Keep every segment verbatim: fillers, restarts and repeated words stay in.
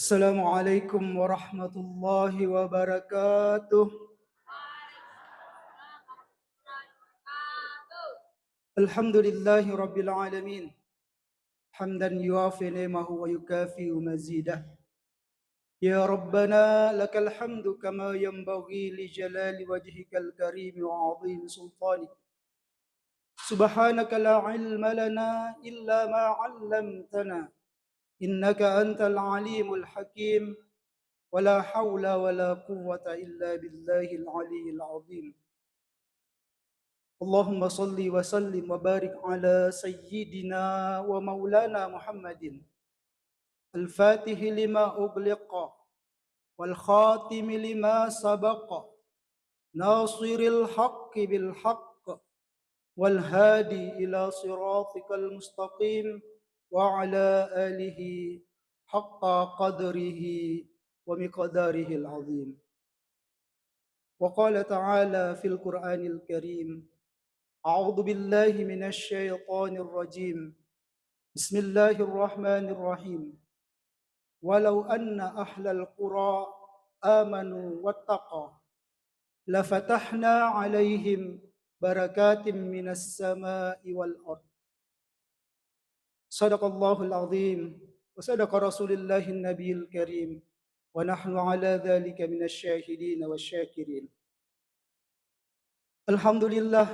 Assalamualaikum warahmatullahi wabarakatuh. Alhamdulillahi rabbil alamin. Hamdan yuwafi ni'amahu wa yukafi'u mazidah. Ya Rabbana, lakal hamdu kama yanbaghi li jalali wajhikal karim wa azimi sultanik. Subhanaka la ilma lana illa ma 'allamtana, innaka antal alimul hakim. Wa la haula wa la quwwata illa billahil aliyyil azim. Allahumma salli wa sallim wa barik ala sayyidina wa maulana Muhammadin, al-fatihi lima ughliqa, wal khatimi lima sabaqa, nasiril haqqi bil haqq, wal hadi ila siratikal mustaqim, wa ala alihi haqqa qadrihi wa miqdarihil azim. Wa qala ta'ala fil Qur'anil Karim, a'udzu billahi minasy syaithanir rajim. Bismillahirrahmanirrahim. Walau anna ahlal qura amanu wattaqau lafatahna 'alaihim barakatim minas sama'i wal ard. Sadaqallahul azim wa sadaqa Rasulullahin nabiyil karim, wa nahnu ala dzalika minasy syahidin wasy syakirin. Alhamdulillah,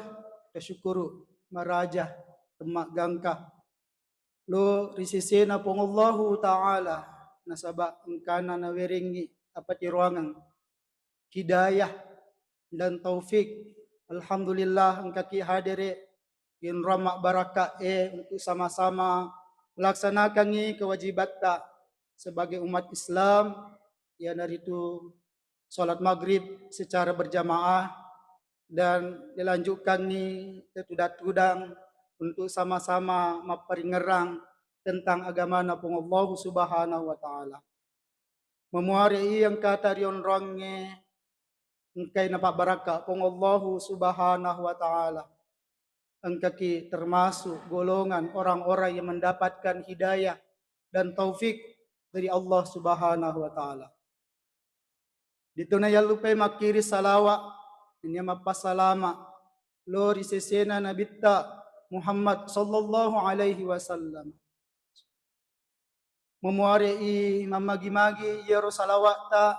tasyukuru maraja temmaggangka lo ri sesena Puang Allahu Ta'ala, nasaba engkana nawerengngi apatiroangeng hidayah dan taufik. Alhamdulillah, engkaki hadere ri onrong mabbarakka e untuk sama-sama melaksanakangngi kewajibatta sebagai umat Islam, iyanaritu salat maghrib secara berjamaah dan dilanjutkangngi tudang-tudang untuk sama-sama mapparingerrang tentang agamana Puang Allahu Subhanahu wa Ta'ala. Mamuare i engkata rionrongnge engkai napabbarakka Puang Allahu Subhanahu wa Ta'ala. Engkaki termasuk golongan orang-orang yang mendapatkan hidayah dan taufik dari Allah Subhanahu wa Ta'ala. Dituna yallupai makkiri salawa nennia mappasalama lo ri sesena Nabitta Muhammad sallallahu alaihi wasallam. Mamuare i mammagi-magi iyaro salawa'ta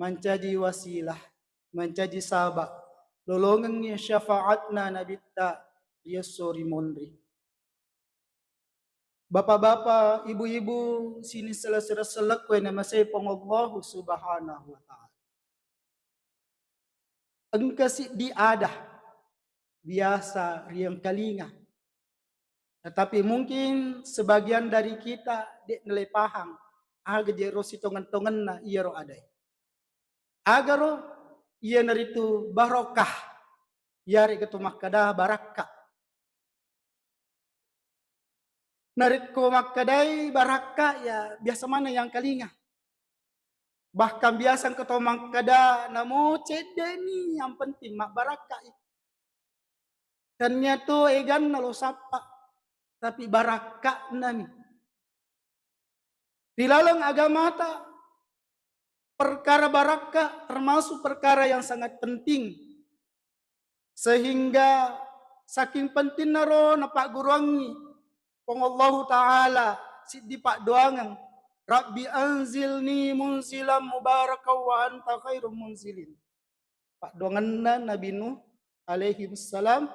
mancaji wasilah, mancaji sabab lolongengngi syafaatna Nabitta ri esso ri monri. Bapa-bapa, ibu-ibu, sining selessureng-sellekku e namasei Puang Allahu Subhanahu wa Ta'ala. Engka siddi ada biasa riengkalinga. Tetapi mungkin sebagian dari kita de' nalai pahang aga je ro sitongeng-tongenna iyaro adae. Agaro iyanaritu barokah, iyarega to makkada barakka. Narekko makkadai barakka, ya biasa maneng yangkalinga. Bahkan biasa engka to makkada, namo cedde'ni, yang penting mabbarakkai. Tennia to eganna lo sappa, tapi barakka'nami. Ri laleng agamata, perkara barakka termasuk perkara yang sangat penting. Sehingga saking pentinna ro napagguruangngi Puang Allahu Ta'ala siddi paddoangeng, "Rabbi anzilni munzilan mubarakan wa anta khairum munzilin." Paddoangenna Nabi Nuh alaihi salam,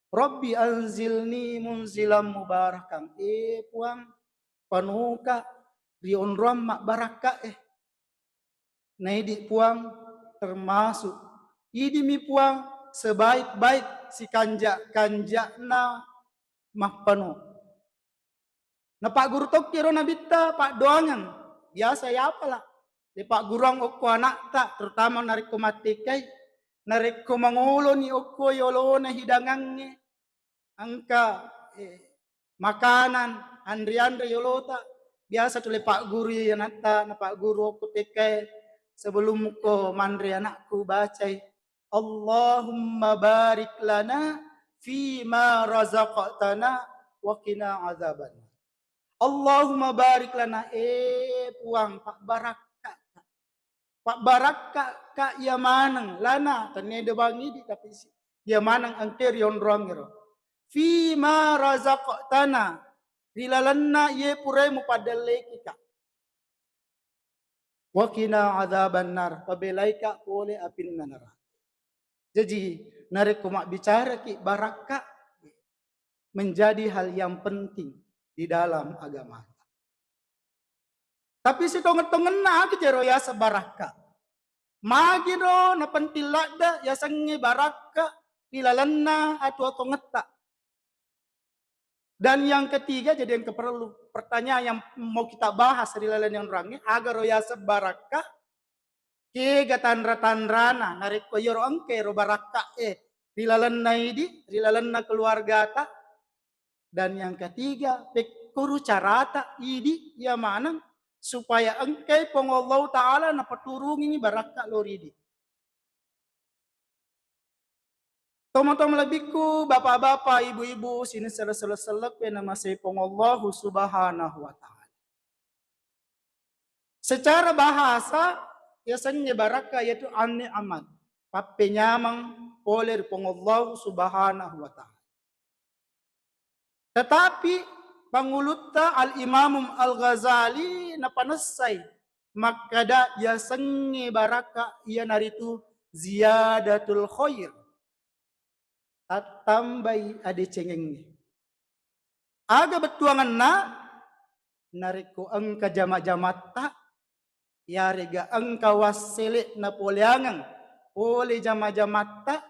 "Rabbi anzilni munzilan mubarakan." Eh, Puang, panoka ri onroang mabbarakka e. Naidi Puang termasuk, idimi Puang sebaik-baik, sikanja-kanjana mappano. Napagguru tokki ro Nabitta paddoangeng, biasa yapala. Dipagguruang okko anakta, terutama narekko mattekai, narekko mangoloni okko yolona hidangangnge, engka, eh, makanan, anre-anre yolota, biasa tule paggurui anatta, napagguru okko tekkae, "Sebelum ko manre anakku, bacai, Allahumma barik lana fima razaqtana wa qina azabannar." Allahumma barik lana, eh Puang, pabbarakka. Pabbarakka ka iya maneng lana, tennia de bang idi, tapi si-, iya maneng engke rionroangngero. Fima razaqtana, ri lalenna iye purae mupaddellekika. Wa qina adzabannar, pabelaika pole apinna neraka. Jaji, narekko mabbicaraki barakka, menjadi hal yang penting di dalam agama. Tapi sitongeng-tongenna aga jero yaseng barakka? Magiro napenting ladde yasengnge barakka ri lalenna atuo-tuongetta? Dan yang ketiga, jadi yang keperlu, pertanyaan yang mau kita bahas ri laleng onroangnge, agaro yaseng barakka, kega tanra-tanrana, narekko iyaro engka ero barakka e ri lalenna idi, ri lalenna keluargata. Dan yang ketiga, pekkuru carata idi iya maneng supaya engkai Puang Allahu Ta'ala napaturungi barakka lo ri idi. Tomatoa malebbikku, bapak-bapak, ibu-ibu, sining sele-sele-selekku yang namasei Puang Allahu Subhanahu wa Ta'ala. Secara bahasa, yasengnge barakka yaitu an-ni'mat, pappenyameng pole ri Puang Allahu Subhanahu wa Ta'ala. Tetapi pangulutta Al-Imamum Al-Ghazali napanessai makkada yasengnge barakka iyanaritu ziyadatul khair, tattambai adecengengnge. Aga bettuangenna? Narekko engka jama-jamatta, yarega engka wassele napoleangeng pole jama-jamatta,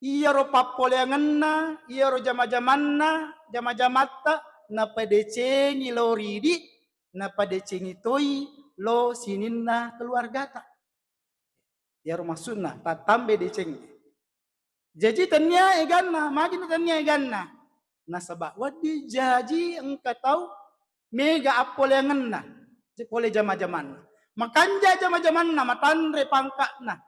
iyaro pappoleangenna, iyaro jama-jamanna, jama-jamatta napadecengi lo ridi, napadecengi toi lo sininna keluargata. Iyaro maksudna, tattambai deceng. Jaji tennia eganna, magini tennia eganna? Nasaba wedding jaji engka tau mega appoleangenna, je-, pole jama-jamanna. Makanja jama-jamanna, matanre pangka'na.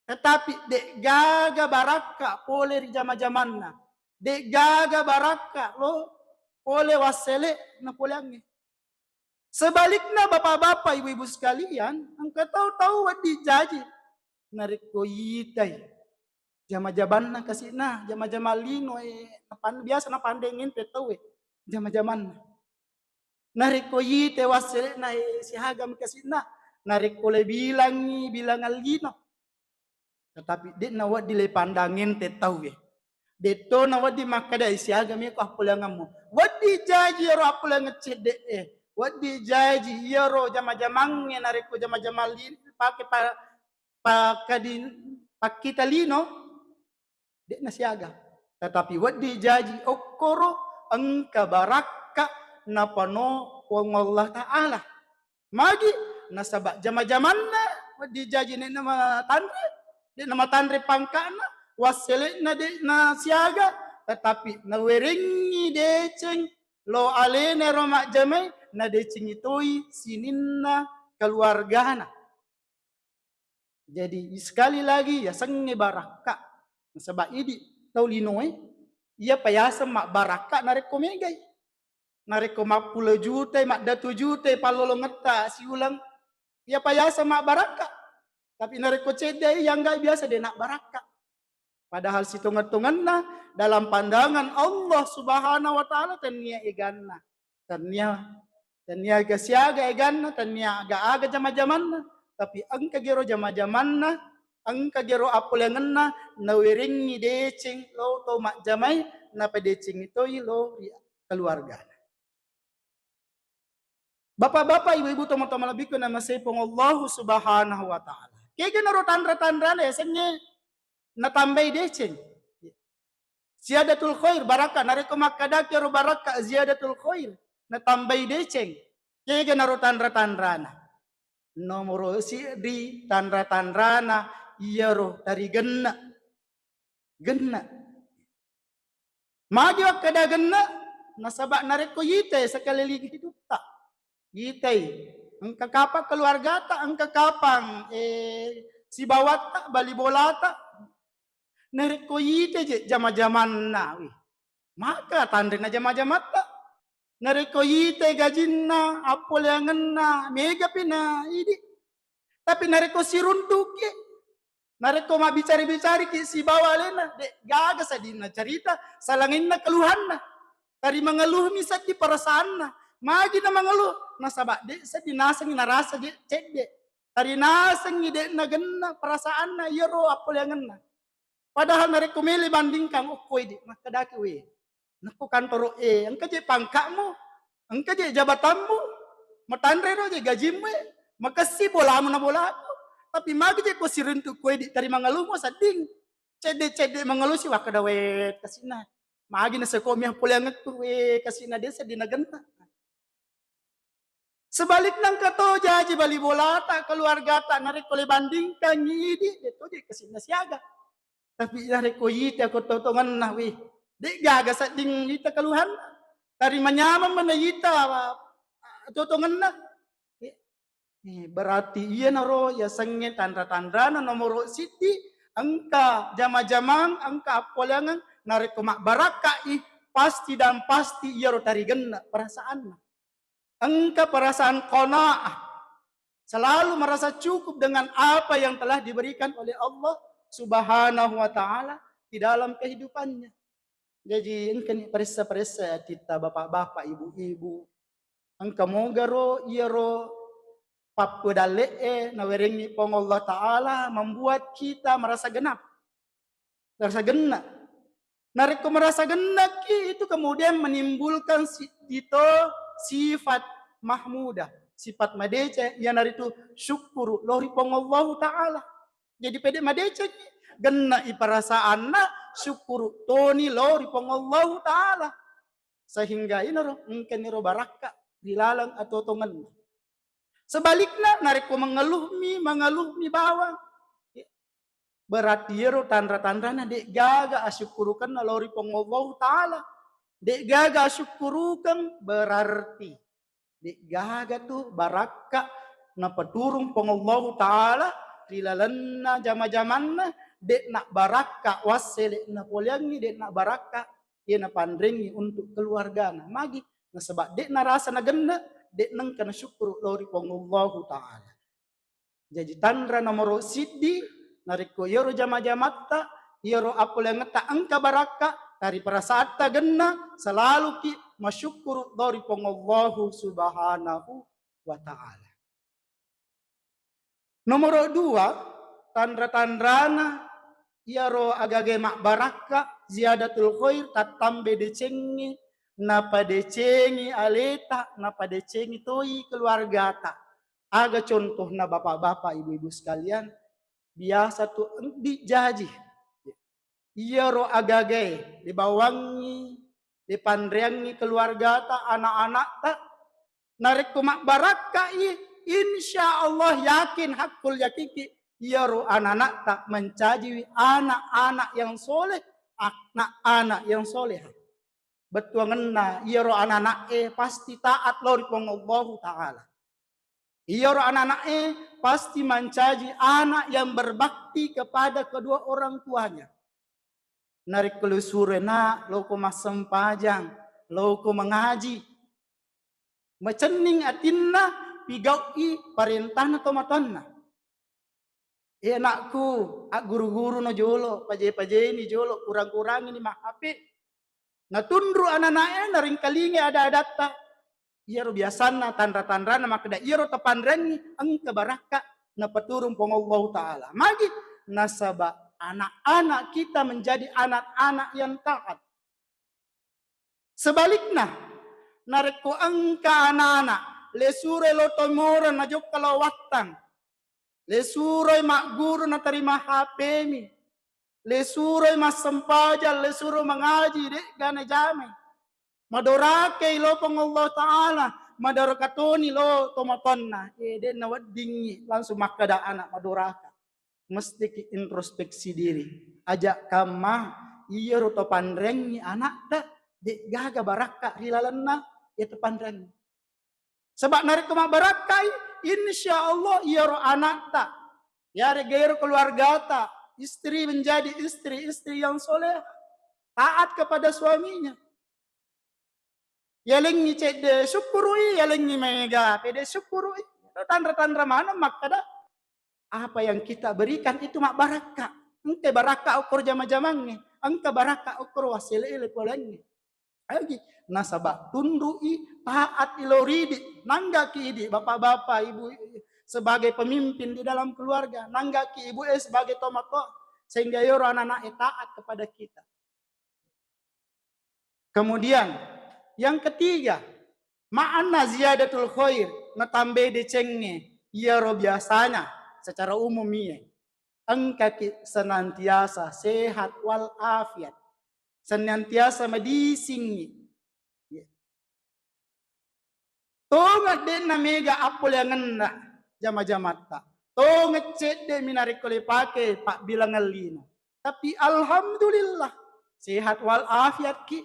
Tetapi de'gaga barakka pole ri jama-jamanna. De'gaga barakka lo pole wassele napoleangnge. Sebalikna, bapak-bapak, ibu-ibu sekalian, engka tau-tau wedding jaji. Narekko itai jama-jamanna kasi'na, jama-jamang lino, eh, napan-, biasa napandengeng te tau, eh, jama-jamanna. Narekko ite wassele'na, eh, siaga mi kasi'na, narekko le bilangi bilangan lino. Tetapi de'na wedding le pandangeng te tau, eh. Detto na wedding makkeda, eh, siaga mi ko appoleangemmu. Wedding jaji iyaro appoleangeng cedde, eh. Wedding jaji iyaro jama-jamangnge narekko jama-jamang lino pake pa-, pakkadi-, pakkita lino. De'na siaga. Tetapi wedding jaji okkoro engka barakka napano Puang Allah Ta'ala. Magi? Nasaba jama-jamanna wedding jaji de'na matanre, de'na matanre pangka'na, wassele'na de'na siaga, tetapi nawerengngi deceng lo alena ro majjamai, nadecengi toi sininna keluargana. Jadi, sekali lagi, yasengnge barakka. Nasaba idi tau linoe, iyapa yaseng mabbarakka narekko megai. Narekko mappulo jutai, maddatu jutai pallolongetta siuleng, iyapa yaseng mabbarakka. Tapi narekko cedde, iyangga biasa de nabbarakka. Padahal sitongeng-tongenna dalam pandangan Allah Subhanahu wa Ta'ala tennia eganna. Tennia, tennia aga siaga eganna, tennia aga-aga jama-jamanna. Tapi engka gero jama-jamanna, engka gero appoleangenna, nawerengngi deceng lo to majjamai, napadecengi toi lo ri keluargana. Bapak-bapak, ibu-ibu, tomatoa malebbiku namasei Puang Allahu Subhanahu wa Ta'ala. Kega naro tanra-tanrana yasengnge natambai deceng. Ziyadatul khair, barakka. Narekko makkadaki ero barakka, ziyadatul khair, natambai deceng. Kega naro tanra-tanrana? Nomoro siddi tanra-tanrana iyaro tari genne. Genne. Magi wakkeda genne? Nasaba narekko itai sekeliling hidupta, itai engka kapang keluargata, engka kapang, eh, sibawatta, bali bolata. Narekko itai je jama-jamanna, wih, maka tanrena jama-jamatta. Narekko itai gajinna, appoleangenna, megapi na idi. Tapi narekko siruntuki, narekko mabbicara-bicaraki sibawa alena, de' gaga seddinna cerita, salanginna keluhanna. Tari mangeluhmi seddi perasaanna. Magi na mangeluh? Nasaba de' seddi nasengngi narasa je cedde. Tari nasengngi de' nagenna perasaanna iyaro appoleangenna. Padahal narekko mele bandingkang, okkoi de' makkedaki, we, nakko kantoro e, engka je pangka'mu, engka je jabatanmu, matanre ro je gajimmu, e, makessi bolamu na bolaku. Tapi magi je ko siruntu koe di tari mangalumu sedding. Cedde-cedde mangalusi wakkeda, we, kasina. Magi na sekomi appoleangekku, we, kasina de' seddi nagenna. Sebalikna engka to jaji bali bolata, keluargata, narekko le bandingkang idi, de' to je kasina siaga. Tapi narekko ita ko totongenna, wih, de' gaga sedding ita keluhanna. Tari manyameng mana ita, ah, totongenna. Eh, eh, berarti iyanaro yasengnge tanra-tanrana nomoro siddi, engka jama-jamang, engka appoleangeng, narekko mabbarakkai, pasti dan pasti iyaro tarigenna perasaanna. Engka perasaan qanaah, selalu merasa cukup dengan apa yang telah diberikan oleh Allah Subhanahu wa Ta'ala di dalam kehidupannya. Jadi, engkani paressa-paressa atitta bapak-bapak, ibu-ibu. Engka mogaro iyaro pappedalle'e nawerengngi Puang Allah Ta'ala membuat kita merasa genap. Merasa genna. Narekko merasa gennaki, itu kemudian menimbulkan si-, itu sifat mahmudah, sifat madeceng, iyanaritu syukkuru lao ri Puang Allahu Ta'ala. Jadi pede madeceng, genna i perasaanna, syukkuru toni lao ri Puang Allahu Ta'ala. Sehingga inaro, engkaniro barakka ri laleng atotongenna. Sebalikna, narekko mengeluhmi, mengeluhmi bawang, berarti iyaro tanra-tanrana de' gaga asyukkurukenna lao ri Puang Allahu Ta'ala. De' gaga asyukkurukeng, berarti de' gaga tu barakka napaturung Puang Allahu Ta'ala ri lalenna jama-jamanna, de' na barakka wassele napoleangngi, de' na barakka iya napanrengngi untuk keluargana. Magi? Nasaba de' narasa nagenna, de' nengka nasyukkuru lao ri Puang Allahu Ta'ala. Jaji tanra nomoro siddi, narekko iyaro jama-jamatta, iyaro appoleangetta engka barakka, tari perasatta genna, selaluki masyukkuru lao ri Puang Allahu Subhanahu wa Ta'ala. Nomoro dua, tanra-tanrana iyaro agaga mabbarakka, ziyadatul khair, tattambai decengngi, napadecengi aleta, napadecengi toi keluargata. Aga contohna, bapak-bapak, ibu-ibu sekalian? Biasa tu engka jaji. Iyaro agagae, dibawangngi, dipanreangngi keluargata, anak-anakta. Narekko mabbarakkai, insya Allah, yakin, hakkul yakinki, iyaro anak-anakta mancajiwi anak-anak yang soleh, anak-anak yang soleha. Bettuangenna iyaro anak-anak'e pasti taat lao ri Puang Allahu Ta'ala. Iyaro anak-anak'e pasti mancaji anak yang berbakti kepada kedua orang tuanya. Narekko lo suroi, "Nak, loko massempajang, loko mangaji." Macenning atinna pigau'i parentana tomatoanna. "Eh, anakku, agguru-guruno jolo, paje-pajeni jolo, kurang-kurangini ma-H P." Natunru anak-anak'e, naringkalingai ada-adatta. Iyaro biasanna tanra-tanrana makkeda, iyaro tapanreangngi engka barakka napaturung Puang Allahu Ta'ala. Magi? Nasaba anak-anak kita menjadi anak-anak yang taat. Sebalikna, narekko engka anak-anak, le suroi lo tomoreng najokka lao wattang, le suroi magguru natarima H P-mi, le suroi massempajang, le suroi mangaji, de'ga najamai. Madorakai lo Puang Allah Ta'ala, madoraka toni lo tomatoanna. Eh, de' naweddingngi langsung makkeda anak madoraka. Mestiki introspeksi diri. Aja' kamma, iyaro tapanreangngi anakta, de' gaga barakka ri lalenna iya tapanreangngi. Saba' narekko mabbarakkai, insya Allah iyaro anakta, yarega iyaro keluargata, istri menjadi istri-istri yang soleh, taat kepada suaminya. Yalengngi cedde syukuru'i, yalengngi mega pede syukuru'i. Tanra-tanra maneng makkada, apa yang kita berikan itu mabbarakka. Engka barakka okkoro jama-jamangnge, engka barakka okkoro wassele-ele polengnge. Agi, nasaba tunru'i, taat ilo ridi, nanggaki idi, bapak-bapak, ibu, sebagai pemimpin di dalam keluarga, nanggaki ibu e sebagai tomatoa, sehingga yoro anak-anak e taat kepada kita. Kemudian, yang ketiga, ma'anna ziyadatul khair, natambai decengnge, iyaro biasanya secara umum iye. Engkaki senantiasa sehat wal afiat. Senantiasa madisingngi. Tongeng de'na mega appoleangenna jama-jamatta. Tongeng cedde'mi narekko lepake pabbilangeng lino. Tapi alhamdulillah, sehat wal afiat ki.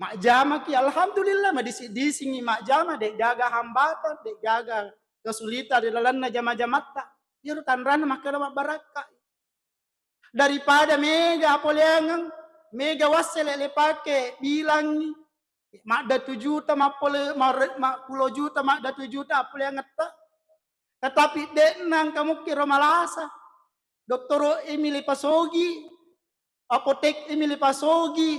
Majjamaki, alhamdulillah, madisi-disingngi majjama, de'gaga hambatan, de'gaga kesulitan ri lalenna jama-jamatta. Iyaro tanranna makkeda mabbarakka. Daripada mega apoleangeng, mega wassele lepake bilangngi, maddatu juta mappole-, mar-, ma-, pulo juta, maddatu juta apoleangetta. Tetapi de'na engka mukkiro malasa. Dottoro e mi lepasogi, apotek e mi lepasogi.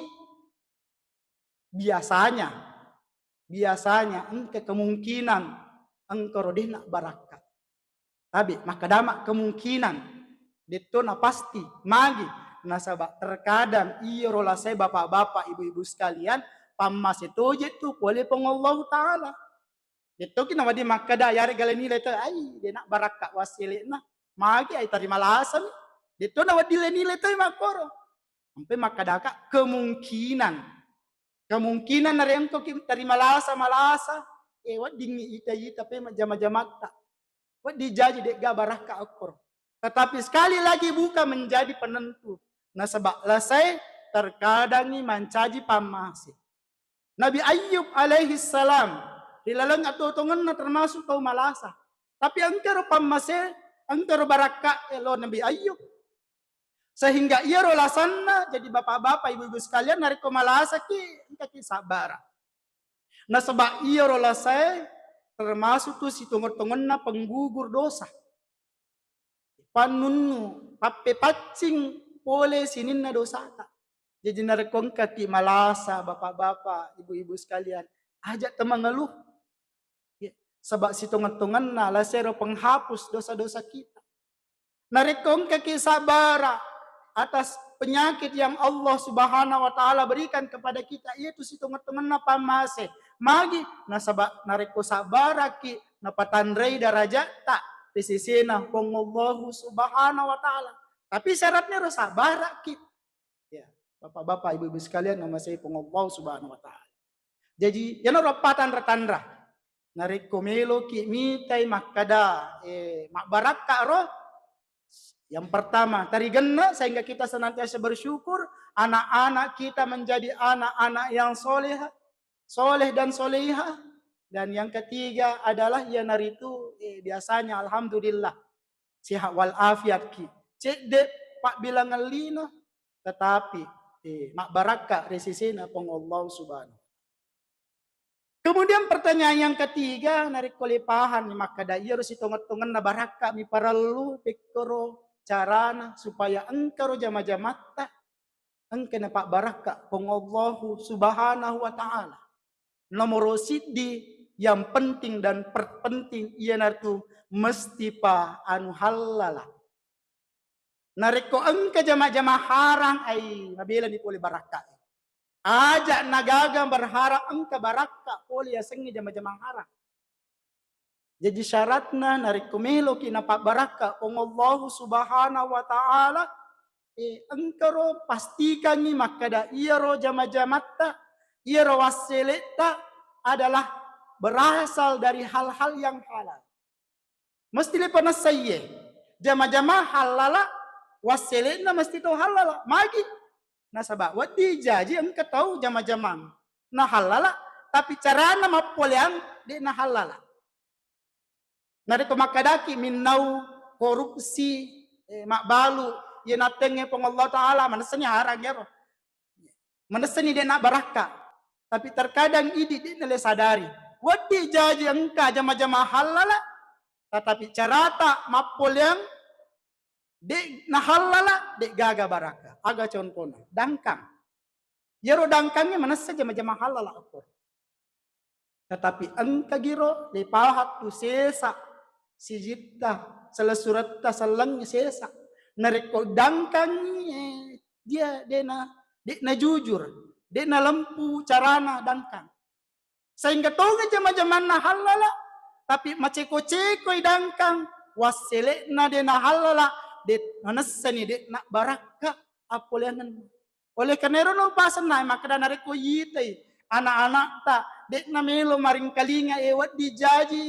Biasanya, biasanya engka kemungkinan engkaro de'na barakka. Tabe, makkadama kemungkinan, detto na pasti, magi, nasaba terkadang iyaro lasai bapak-bapak, ibu-ibu sekalian, pammase toje tu pole Puang Allahu Ta'ala. Dettoki nawedding makkeda, yarega le nilai to, ai, de'na barakka wassele'na. Magi ai tarima lasami. Detto nawedding le nilai to makkoro. Ampe makkadaka kemungkinan. Kemungkinan narekko ki tarima lasa malasa, eh, weddingngi ita-ita pe majjama-jamatta. Wedding jaji de'ga barakka okkoro. Tetapi sekali lagi bukan menjadi penentu. Nasaba lasai terkadangi mancaji pammase. Nabi Ayub alaihi salam ri laleng atuo-tuongenna termasuk tau malasa. Tapi engkaro pammase, engkaro barakka elo Nabi Ayub. Sehingga iyaro lasanna, jadi bapak-bapak, ibu-ibu sekalian, narekko malasaki, engkaki sabbara. Nasaba iyaro lasae termasuk tu sitongeng-tongenna penggugur dosa. Pannunnu, pappepaccing pole sininna dosata. Jadi narekko engkaki malasa, bapak-bapak, ibu-ibu sekalian, aja temangeluh. Ya, saba sitongeng-tongenna lasero penghapus dosa-dosa kita. Narekko engkaki sabbara atas penyakit yang Allah Subhanahu wa Ta'ala berikan kepada kita, iyatu sitongeng-tongenna pammase. Magi? Nasaba narekko sabbaraki, napatanrei darajatta ri sesena Puang Allahu Subhanahu wa Ta'ala. Tapi syaratnya ro sabbaraki. Ya, bapak-bapak, ibu-ibu sekalian, namasei Puang Allahu Subhanahu wa Ta'ala. Jaji, iyanaro appa tanra-tanra. Narekko meloki mitai makkada, eh, mabbarakka ro, yang pertama, tarigenna sehingga kita senantiasa bersyukur, anak-anak kita menjadi anak-anak yang soleha, soleh dan soleha. Dan yang ketiga adalah iyanaritu, eh, biasanya alhamdulillah sehat walafiat ki. Cedde pabbilangan lino, tetapi, eh, mabbarakka ri sesena Puang Allah Subhanahu. Kemudian pertanyaan yang ketiga, narekko le pahang ni makkada iyaro sitongeng-tongenna barakka mi parellu pekkoro carana supaya engkaro jama-jamatta engka napabbarakka Puang Allahu Subhanahu wa Ta'ala. Nomoro siddi yang penting dan perpenting iyanaritu mesti pa anu hallala. Narekko engka jama-jama harang, ai, mabelani pole barakka. Aja nagaga berharap engka barakka pole yasengnge jama-jama harang. Jaji syaratna narekko meloki napabbarakka Puang Allahu Subhanahu wa Ta'ala, eh, engkaro pastikangngi makkada iyaro jama-jamatta, iyaro wasseletta adalah berasal dari hal-hal yang halal. Mesti le panessaiye. Jama-jama hallala, wassele'na mesti to hallala. Magi? Nasaba wedding jaji engka tau jama-jamang na hallala, tapi carana mappoleang de' na hallala. Narekko makkadaki minnau korupsi, eh, mabbalu, iye nattengnge Puang Allah Ta'ala, manessani harang ero. Manessani de' na barakka. Tapi terkadang idi de'na le sadari. Wedding jaji engka jama-jama hallala, tetapi carata mappoleang de' nahallala, de' gaga baraka. Aga contohna? Dangkang. Iyaro dangkangnge manessa jama-jama hallala akkoro. Tetapi engka giro le pahattu sesa sijitta, selessuretta, sellengnge sesa. Narekko dangkangngi, eh, dia de'na, de'na jujur, de'na lempu carana dangkang. Sehingga tonga jama-jamanna hallala, tapi maceko-cekoi dangkang, wassele'na de'na hallala, de' manessani de'na barakka appoleangenna. Oleh karena ero no pasenna makkeda narekko yitai anak-anakta de'na melo maringkalinga e wedding jaji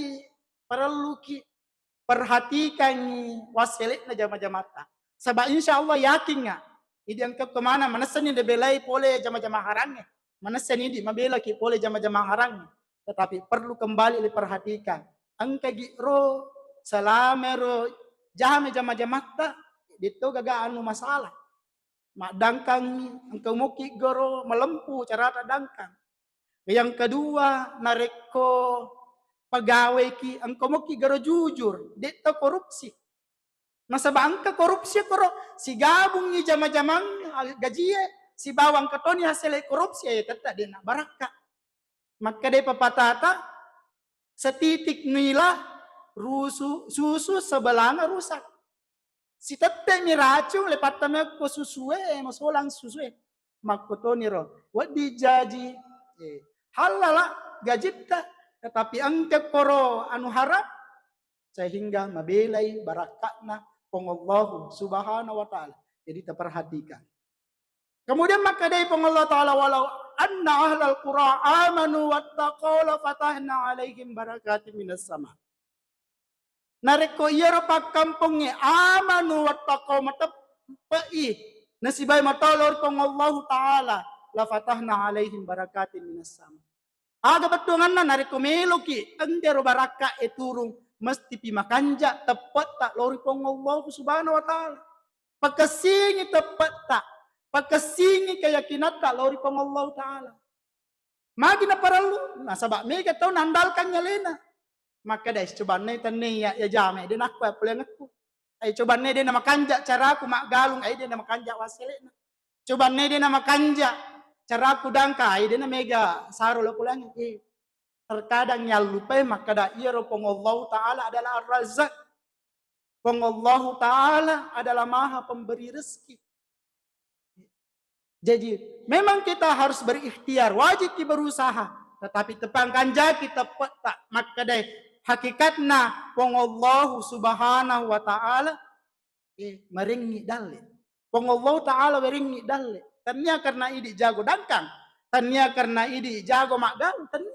parelluki perhatikangngi wassele'na jama-jamatta. Saba insya Allah yakingnga idi engka kemana manessani de belai pole jama-jama harangnge. Manessani idi mabelaki pole jama-jama harangnge. Tetapi perlu kembali diperhatikan. Engka gi ro selama ro jama jama-jamatta, detto gaga anu masalah. Maddangkangngi, engka mokki goro malempu carata dangkang. Yang kedua, narekko pegawai ki, engka mokki goro jujur, detta korupsi. Nasaba engka korupsi koro, sigabungngi jama-jamang gajie, sibawa engka toni hasele korupsi, eh, tetta dena barakka. Makkeda pepatata, setitik nila rusu, susu sebelanga rusak. Sitettemi racung le pattamekko susue, masolang susue. Makkotoniro, wedding jaji, eh, hallala gajitta, tetapi engka koro anu haram, sehingga mabelai barakka'na Puang Allahu Subhanahu wa Ta'ala. Jadi, taperhatikan. Kemudian makkedai Puang Allah Ta'ala, "Walau anna ahlal qura amanu wattaqau lafatahna alaihim barakatim minas sama." Narekko iyaro pakkampongnge amanu wattaqau, mateppe'i, nasibai matolo ri Puang Allahu Ta'ala, lafatahna alaihim barakatim minas sama. Aga bettuanganna? Narekko meloki engkero barakka e turung, mestipi makanja teppetta lao ri Puang Allahu Subhanahu wa Ta'ala. Pakessingi teppetta, pakessingi keyakinatta lao ri Puang Allahu Ta'ala. Magi naparellu? Nasaba mega tau nandalkan nyalena. Makkeda, "Eh, cobanna tenne ya, ya jame, de nakko ya polengekku. Eh, cobanna de namakanja caraku maggalung, eh, de namakanja wasselena. Cobanna de namakanja caraku dangka, eh, de namega saro lo poleng." Eh, terkadang yallupai makkeda iyaro Puang Allahu Ta'ala adalah Ar-Razzaq. Puang Allahu Ta'ala adalah Maha Pemberi rezeki. Jadi, memang kita harus berikhtiar, wajib ki berusaha. Tetapi tepangkanjaki teppetta makkedai hakikatna Puang Allahu Subhanahu wa Ta'ala, eh, marengngi dalle. Puang Allahu Ta'ala werengngi dalle. Tania karena idi jago dangkang, tania karena idi jago maggalung, tania.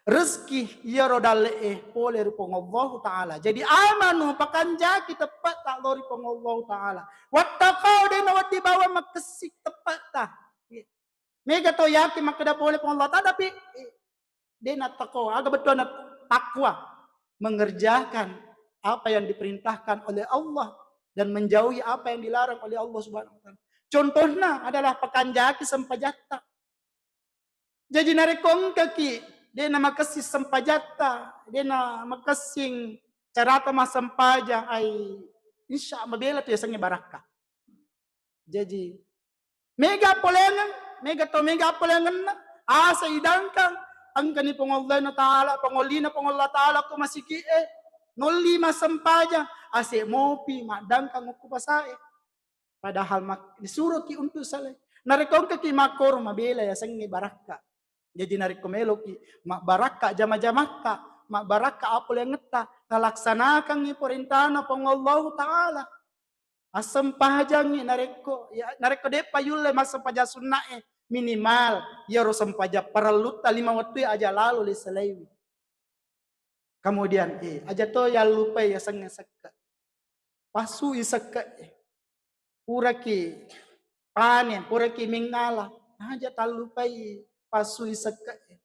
Rezeki iyaro dalle'e pole ri Puang Allahu Ta'ala. Jadi, amanu, pakanjaki teppetta lao ri Puang Allahu Ta'ala. Wattaqau, de nawedding bawang makessing teppetta. Mega tau yakin makkeda pole Puang Allah Ta'ala, tapi, eh, de nattaqau. Aga bettuanna takwa? Mengerjakan apa yang diperintahkan oleh Allah dan menjauhi apa yang dilarang oleh Allah Subhanahu wa Ta'ala. Contohna adalah pakanjaki sempajatta. Jaji narekko engkaki de namakessing sempajatta, de namakessing carata massempajang, ai, insya mabela tu yasengnge barakka. Jaji mega polengeng, mega to mega polengenna, asa idangkang, engkani Puang Allah Ta'ala, pangollina Puang Allah Ta'ala ko masiki e, nolli massempajang, ase mopi maddangkang okko pasae. Padahal mak-, disuroki untuk salai. Narekko engkaki makkoro mabela yasengnge barakka. Jaji narekko meloki mabbarakka jama-jamatta, mabbarakka apolengetta, talaksanakangngi perintahna Puang Allahu Ta'ala. Assempajangngi narekko, ya, narekko de'pa yulle massempajang sunna'e, minimal iyaro sempajang parellutta lima wettue aja lalo le salaiwi. Kemudian, eh, aja to yallupai yasengnge sekke. Passui sekke, eh. Puraki panen, puraki mengngala, aja tallupai passui sekke, eh.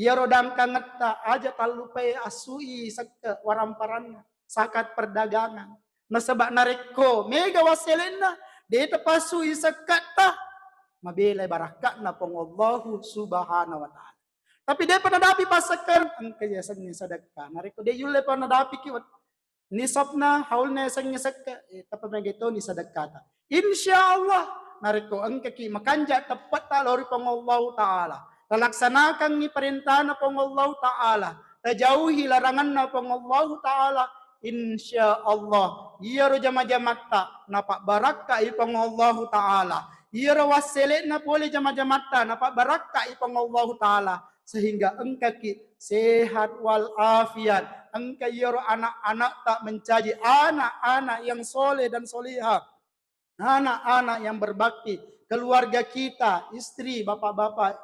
Iyaro dangkangetta aja tallupai assui sekke waramparanna, zakat perdagangan. Nasaba narekko mega wasselenna, de tapassui sekketta, mabelai barakka'na Puang Allahu Subhanahu wa Ta'ala. Tapi de'pa nadapi passekkeng, engka yasengnge sedekka. Narekko de' yulle pa nadapiki wet-, nisabna, haulna yasengnge sekka, eh, tappa mega toni sedekkata. Insya Allah, narekko engkaki makanja' teppetta lao ri Puang Allahu Ta'ala, talaksanakangngi parentana Puang Allahu Ta'ala, tajauhi laranganna Puang Allahu Ta'ala, insya Allah, iyaro jama-jamatta napabbarakkai Puang Allahu Ta'ala, iyaro wassele'na pole jama-jamatta napabbarakkai Puang Allahu Ta'ala, sehingga engkaki sehat wal afiat, engka iyaro anak-anakta mencaji anak-anak yang soleh dan solihah, anak-anak yang berbakti, keluarga kita, istri, bapak-bapak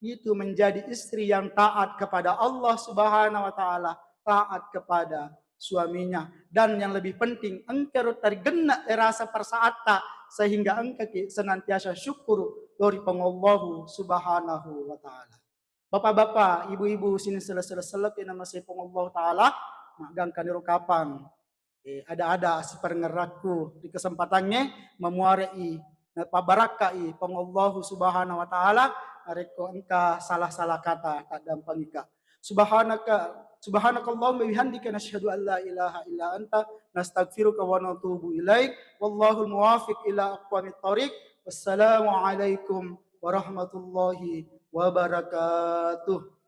itu menjadi istri yang taat kepada Allah Subhanahu wa Ta'ala, taat kepada suaminya. Dan yang lebih penting, engkaro tarigenne' rasa persaatta, sehingga engkaki senantiasa syukur lao ri Puang Allahu Subhanahu wa Ta'ala. Bapak-bapak, ibu-ibu, sining sele-sele-selepi namasei Puang Allahu Ta'ala, maggangkaniro kapang, eh, ada-ada siparengngerakku ri kesempatangnge, mamuare'i, napabbarakkai Puang Allahu Subhanahu wa Ta'ala, narekko engka salah-salah kata, taddampengika. Subhanaka, subhanakallahumma bihamdika, nasyhadu an la ilaha illa anta, nastaghfiruka wa natubu ilaik. Wallahul muwafiq ila aqwamit thariq. Wassalamualaikum warahmatullahi wabarakatuh.